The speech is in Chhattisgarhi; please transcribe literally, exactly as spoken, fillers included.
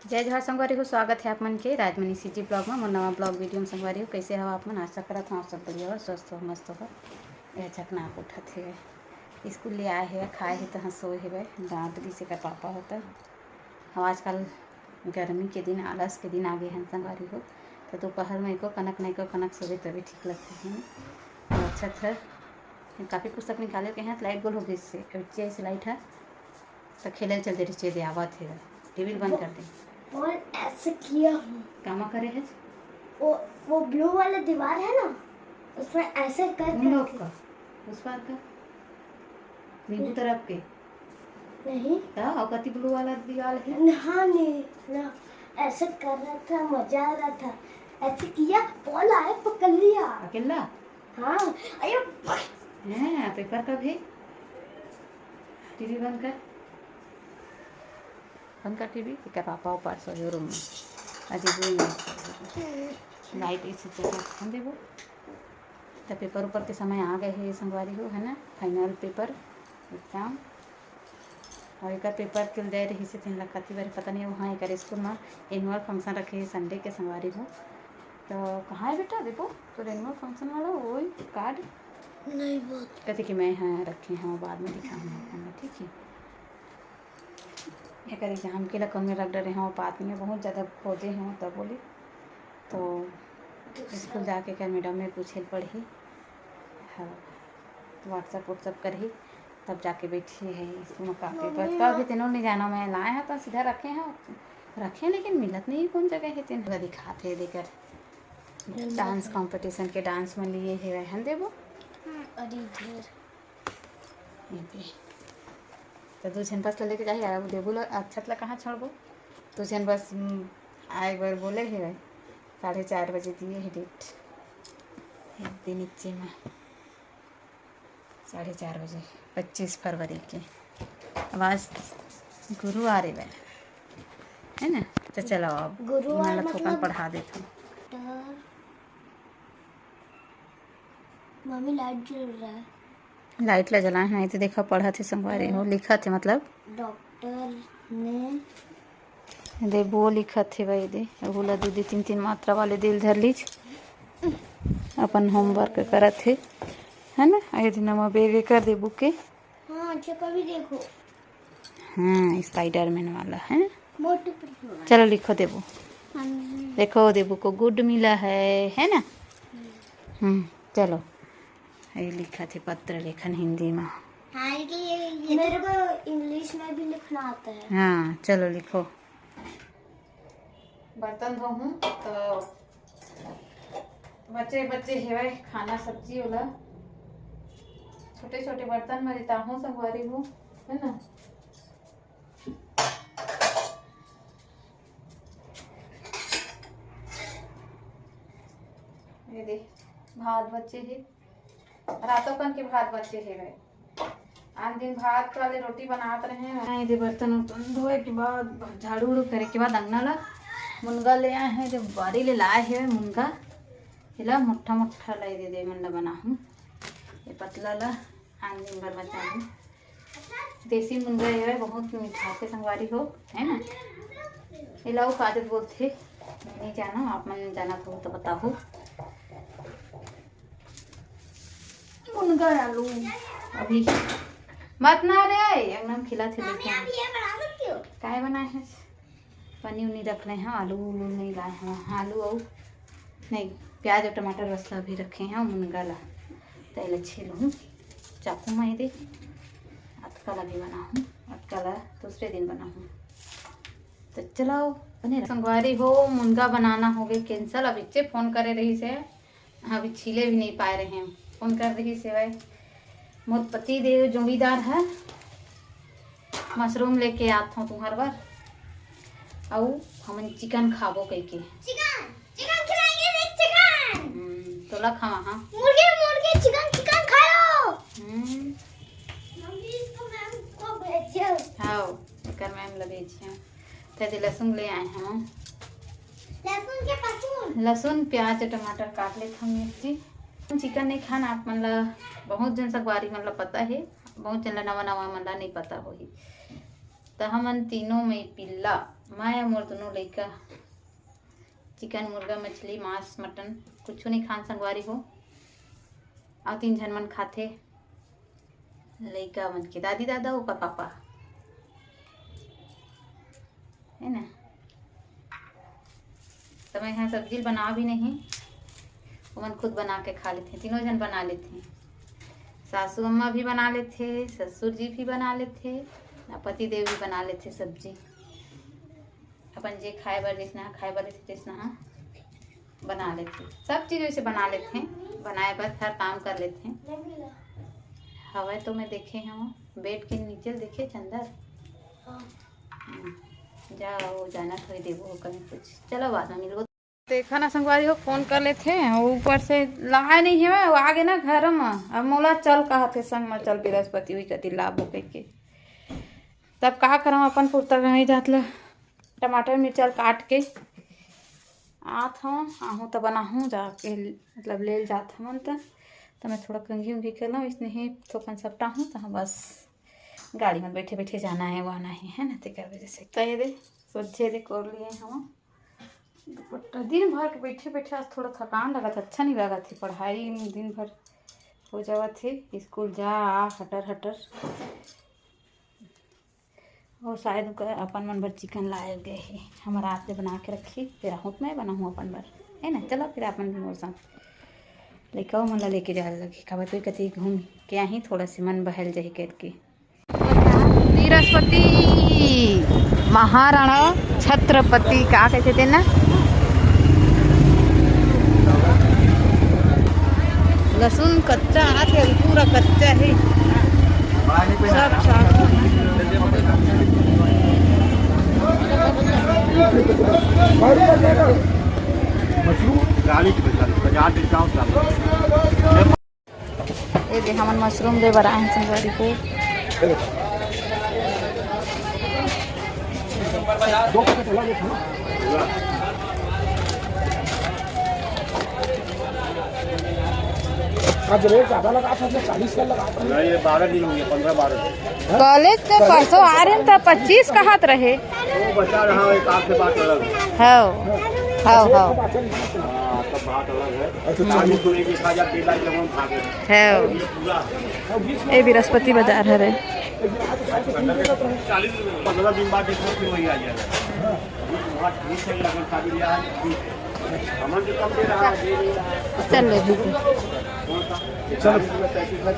जय जोहार संगवारी हो, स्वागत हे आप मन के राजमनी सीजी ब्लॉग में। मोर नवा ब्लॉग वीडियो में संगवारी हो, कैसे हो आप मन? आशा करत हूँ आप सब बढ़िया हो, स्वस्थ हो, मस्त हो। ये अचानक नाक उठत हे, स्कूल ले आए हे, खाए हे, तहाँ सोए हे, डांट दिस एकर पापा हो त। हाँ, आजकल गर्मी के दिन, आलस के दिन आ गे हन संगवारी हो, तो दोपहर में एको कनक न एको कनक सोबे तभी ठीक लगथे, है ना? तो अच्छा था, कापी पुस्तक निकाले के हैं, तो लाइट गोल हो गई, इससे जैसे लाइट है तो खेले चल दे रही, दे आवत है, टीवी बंद कर दे। और ऐसे किया हूँ। कामा करे है? वो वो ब्लू वाला दीवार है ना, उसमें ऐसे कर उन लोग का, उस पार का, नींबू तरफ के। नहीं। ता और कति ब्लू वाला दीवार है? हाँ, नहीं ना, ऐसे कर रहा था, मजा आ रहा था। ऐसे किया, बॉल आए, पकड़ लिया। अकेला? हाँ। अयो। हैं, पेपर कब है? टीवी बंद कर, बंद कर टीवी। एकर पापा ऊपर सोए रूम में, अजी हुई में लाइट इसे चेक हम देबो। तो पेपर ऊपर के समय आ गए है संगवारी हो, है ना, फाइनल पेपर एग्जाम। और एकर पेपर के दे रही से तीन लाख कति बारी पता नहीं। वहाँ एकर स्कूल में एनुअल फंक्शन रखे है संडे के संगवारी हो। तो कहाँ है बेटा? देखो तो एनुअल फंक्शन वाला वही कार्ड। नहीं, बहुत कहते कि मैं यहाँ रखे हूँ, बाद में दिखाऊँ आपको, ठीक है। एकर एग्जाम के ला कौन में रख डरे हूँ, बात में बहुत ज़्यादा खोजे हूँ तब बोली। तो स्कूल जाके कर मैडम में पूछे पढ़ी, हाँ, व्हाट्सअप व्हाट्सअप करही, तब जाके बैठी है इसमें कॉपी पर। कभी तीनों नहीं जाना, मैं लाए हैं तो सीधा रखे हैं, रखे हैं, लेकिन मिलत नहीं कौन जगह है। तीन दिखाते देकर डांस कंपटीशन के डांस में लिए है, रहन देबो। अरे इधर ये दे। तो दू झन बस ला लेके जाही, अब देबू ला, अक्षत ला कहाँ छोड़बो? दू झन बस, हम्म, आए बर बोले हे भाई, साढ़े चार बजे दिए हे डेट। एक दिन नीचे में साढ़े चार बजे, पच्चीस फरवरी के। अब आज गुरुवार हे भाई, है ना? तो चलो अब गुरुवार इमन ला थोकन मतलब पढ़ा देथन। डर। मम्मी, लाइट जल रहा है। लाइट ला जलाए हैं, तो देखा पढ़त हे संगवारी हो, लिखत हे मतलब। डॉक्टर ने दे वो लिखत हे भाई, दे ओहू ला दू दू तीन तीन मात्रा वाले दिल धर लीज, अपन होमवर्क करत हे, है ना? ये दिन हम बेबे कर दे बुक के। हाँ, अच्छा, कभी देखो। हाँ, स्पाइडरमैन वाला है। मोटू पतलू। चलो लिखो देबू। हाँ। देखो देबू को गुड मिला है, है ना? हम्म, चलो, ये लिखत हे पत्र लेखन हिंदी में। हाँ, ये, ये, ये मेरे को इंग्लिश में भी लिखना आता है। हाँ, चलो लिखो। बर्तन धोहूँ तो बचे बचे हेवय खाना सब्जी वाला, छोटे छोटे बर्तन में रिताहूँ संगवारी हो, है ना? ये दे, भात बचे हे, रातों कन के भात बचे हे भाई। आन दिन भात वाले रोटी बनात रहे हैं। ये दे, बर्तन उर्तन धोए के बाद, झाड़ू उड़ू करे के बाद अंगना ला मुनगा ले आए हैं, जो बारी ले लाए हे मुनगा। एला मोट्ठा मोट्ठा लाई दे दे मन ला बनाहूँ। ये पतला ला आन दिन बर बचाहूँ। देसी मुनगा ये बहुत मीठा के संगवारी हो, है ना? एला अउ काजल बोलथे, नहीं जाना, आप मन जानत हो तो बताहू। मुनगा आलू अभी मत ना रे, एकदम खिला थे। मम्मी, आप ये बना सकती हो? काय बनाए है? पनीर उनीर रख ले हैं, आलू उलू नहीं लाए हैं। हाँ, आलू अउ नहीं, प्याज और टमाटर बस अभी रखे हैं, मुनगा ला। तेल अच्छे लूँ चाकू में दे, अतका ला भी बनाहूँ, अतका ला दूसरे दिन बनाहूँ। तो चलाओ, बने रहो। संगवारी हो, मुनगा बनाना हो गए कैंसिल। अब इच्चे फोन करे रही से, अभी छीले भी नहीं पाए रहे हैं। फोन कर रही से भाई, मोर पति देव जोड़ीदार है, मशरूम लेके आत हूँ तुम्हार बर, अउ हमन चिकन खाबो कह के। चिकन, चिकन खिलाएंगे, देख चिकन। हम्म, तोला खावा हाँ। मुर्गे, मुर्गे, चिकन, चिकन खाओ। हम्म, मम्मी, इसको मैम को भेजो। हाँ, एकर मैम ला भेजिया। ते दे लहसुन ले आए हैं। लहसुन के पसुन। लहसुन, प्याज, टमाटर काट लेत हन मिर्ची। चिकन नहीं खान आप मन ला, बहुत जन संगवारी मन ला पता है, बहुत जन ला नवा नवा मन ला नहीं पता होही। त हमन तीनों में पिल्ला, मैं अउ मोर दोनों लइका चिकन, मुर्गा, मछली, मांस, मटन कुछू नहीं खान संगवारी हो। अउ तीन झन मन खाथे, लइका मन के दादी, दादा, ओकर पापा, है ना। त मैं ह सब्जी बना भी नहीं, ओमन खुद बना के खा लेथे, तीनों झन बना लेथे। सासू अम्मा भी बना लेथे, ससुर जी भी बना लेथे, अउ पति देव भी बना लेथे सब्जी। अपन जे खाए बर जइसना खाए बर रहिथे तइसना बना लेथे। सब चीज वैसे बना लेथे, बनाए बर हर काम कर लेथे। हवय तो मैं देखे हूँ, बेड के नीचे ल देखे चंदर। हम्म, जा, वो जाना थोड़ी देबो कहीं कुछ। चलो, बाद में मिलबो। देखा ना संगवारी हो, फोन कर लेथे, वो ऊपर से लाए नहीं हवय, वो आगे ना घर म, अब मोला चल कहत हे संग म, चल बृहस्पति हुई कति लाबो कहिके। तब का करम, अपन पुरता गंवई जात ल टमाटर मिर्चा ल काट के आत हूँ, आहूँ त बनाहूँ जाके, मतलब ले ल जात हवन त, त मैं थोड़ा कंघी उंघी कर लूँ, इसने ही थोकन सपटा हूँ, त हाँ बस गाड़ी में बैठे बैठे जाना है, वो आना है, है ना, तेकर वजह से। त ये दे, सोझे दे कोर लिए हम दुपट्टा। दिन भर के बैठे बैठे आज थोड़ा थकान लगत है, अच्छा नहीं लगत है, पढ़ाई में दिन भर हो जावत है, स्कूल जा आ हटर हटर। और शायद ओकर अपन मन बर चिकन लाए गए है, हमर आप ले बना के रखी, फिर आहूँ त मैं बनाहूँ अपन बर, है ना। चलो फिर अपन भी मोर संग लइका मन ला लेके जाए लगही, काबर कोई कति घूम के आही, थोड़ा से मन बहल जाही करके। बृहस्पति महाराणा छत्रपति का कहते थे ना, लहसुन कच्चा आथे, अभी पूरा कच्चा है। सब साग मशरूम चालीस, पचास डिस्काउंट चालू। ये दे, हमन मशरूम ले बर आए हैं संगवारी हो। दो पैकेट अलग एक है। आज रेट ज्यादा लगा था, चालीस का लगा था। नहीं, ये बारह दिन हो गए, पन्द्रह बारह। कॉलेज से परसों आ रहे हैं तो पच्चीस कहत रहे। वो बचा रहा है, एक आपसे बात अलग है। हाँ, हाँ, हाँ। हाँ, तब बात अलग है। अच्छा, चालीस को एक, एक हजार के लाख जमा खा गए। हाँ। पूरा। ये बृहस्पति बाजार हरे। चालीस रुपये, पन्द्रह दिन बाद देखो, फिर वही आ जाएगा। वहाँ ठीक है, लगन शादी ब्याह है, ठीक है। हमन जो कम दे रहा है, दे नहीं रहा है। चल ले, ठीक है। कौन सा? चलो।